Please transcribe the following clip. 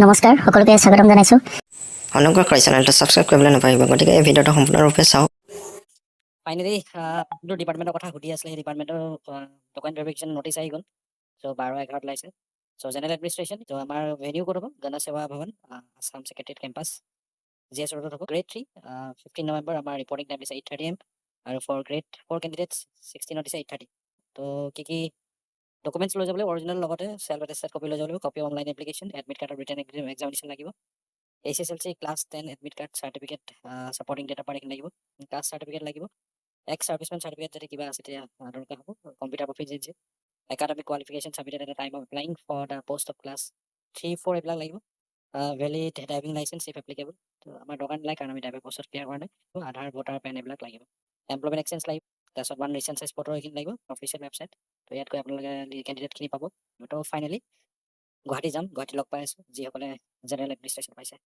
নমস্কাৰ, সকলোকে স্বাগতম জনাইছোঁ। অনুগ্ৰহ কৰি চেনেলটো ছাবস্ক্ৰাইব কৰিবলৈ নাপাহৰিব। গতিকে এই ভিডিঅ'টো সম্পূৰ্ণৰূপে চাওক। ফাইনেলি যোনটো ডিপাৰ্টমেণ্টৰ কথা সুধি আছিলে, সেই ডিপাৰ্টমেণ্টৰ ডকুমেণ্ট ভেৰিফিকেশ্যন নটিচ আহি গ'ল। চ' 12-11ত ওলাইছে। চ' জেনেৰেল এডমিনিষ্ট্ৰেশ্যন। ত' আমাৰ ভেনিউ ক'ত হ'ব? Ganasewa Bhawan, Assam secretariat campus, G S ৰোডত হ'ব। গ্ৰেড 3, 15 নৱেম্বৰ আমাৰ ৰিপৰ্টিং টাইম দিছে 8:30 AM আৰু ফৰ গ্ৰেড 4 কেণ্ডিডেটছ 16ত দিছে 8:30। ত' কি কি ডকুমেণ্টছ লৈ যাব লাগিব? অৰিজিনেল লগতে চেল্ফ এটেষ্টেড কপি লৈ যাব লাগিব, copy online application, admit কাৰ্ডৰ ৰিটেন এক্সামিনেশ্যন লাগিব, HSLC class 10 admit card, certificate, supporting date of birth এইখিনি লাগিব, কাষ্ট চাৰ্টিফিকেট লাগিব, এক্স চাৰ্ভিচমেন চাৰ্টিফিকেট যদি কিবা আছে তেতিয়া দৰকাৰ হ'ব, computer proficiency, academic qualification submitted at the time of applying for the post of class 3, 4 এইবিলাক লাগিব, valid driving licence if applicable। ত' আমাৰ দৰকাৰ নালাগে, কাৰণ আমি ড্ৰাইভাৰ পষ্টত ক্লিয়াৰ কৰা নাই। আধাৰ, ভোটাৰ, পেন এইবিলাক লাগিব, এমপ্লয়মেণ্ট এক্সচেঞ্জ লাগিব, তাৰপিছত ওৱান ৰিচেণ্ট চাইজ ফটো এইখিনি লাগিব। অফিচিয়েল ৱেবছাইট, ত' ইয়াত গৈ আপোনালোকে কেণ্ডিডেটখিনি পাব। ত' ফাইনেলি গুৱাহাটী যাম, গুৱাহাটী লগ পাই আছোঁ যিসকলে জেনেৰেল এডমিনিষ্ট্ৰেশ্যন পাইছে।